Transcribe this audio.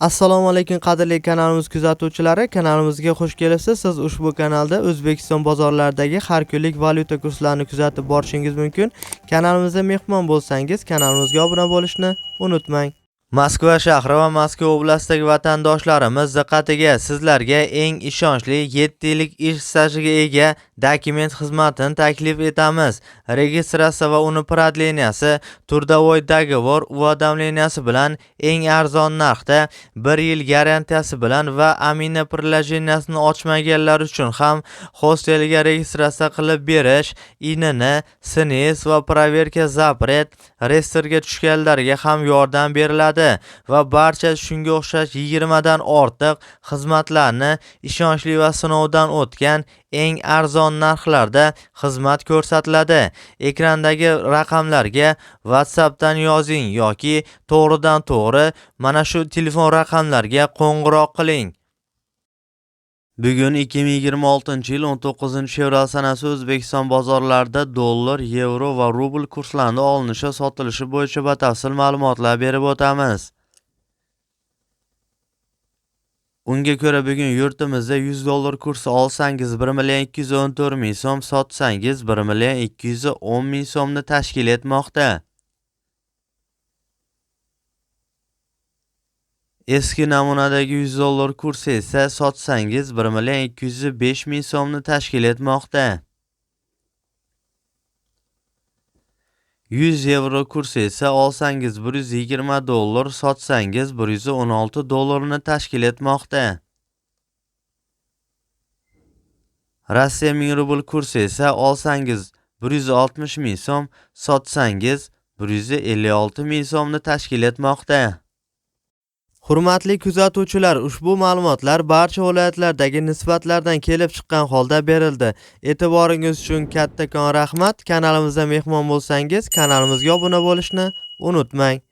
Assalomu alaykum qadrli kanalimiz kuzatuvchilari, kanalimizga xush kelibsiz. Siz ushbu kanalda O'zbekiston bozorlaridagi har kunlik valyuta kurslarini kuzatib borishingiz mumkin. Kanalimizda mehmon bo'lsangiz, kanalimizga obuna bo'lishni unutmang. Moskva shahri va Moskva oblastidagi vatandoshlarimiz diqqatiga, sizlarga eng ishonchli 7 yillik ish stajiga ega dokument xizmatini taklif etamiz. Registratsiya va uni продления si, трудовой договор уведомления si bilan eng arzon narxda, 1 yil garantiyasi bilan va Amina приложения sini ochmaganlar uchun ham hostelga registratsiya qilib berish, INN, SNILS va проверка запрет, reyestrga tushganlarga ham yordam beriladi va barcha shunga o'xshash 20 dan ortiq xizmatlarni ishonchli va sinovdan o'tgan eng arzon narxlarda xizmat ko'rsatiladi. Ekrandagi raqamlarga WhatsAppdan yozing yoki to'g'ridan-to'g'ri mana shu telefon raqamlarga qo'ng'iroq qiling. Bugun 2026-yil 19-fevral sanasi O'zbekiston bozorlarida dollar, yevro va rubl kurslarini olinishi, sotilishi bo'yicha batafsil ma'lumotlar berib o'tamiz. Unga ko'ra bugun yurtimizda 100 dollar kursi olsangiz 1 million 214 ming so'm, sotsangiz 1 million 210 ming so'mni tashkil etmoqda. Eski namunadagi 100 dollar kursi esa sotsangiz 1 million 205 ming so'mni tashkil etmoqda. 100 yevro kursi esa olsangiz 120 dollar, sotsangiz 116 dollarni tashkil etmoqda. Rossiya 1000 rubl kursi esa olsangiz 160 ming so'm, sotsangiz 156 ming so'mni tashkil etmoqda. Hurmatli kuzatuvchilar, ushbu ma'lumotlar barcha viloyatlardagi nisbatlardan kelib chiqqan holda berildi. E'tiboringiz uchun kattakon rahmat. Kanalimizda mehmon bo'lsangiz, kanalimizga obuna bo'lishni unutmang.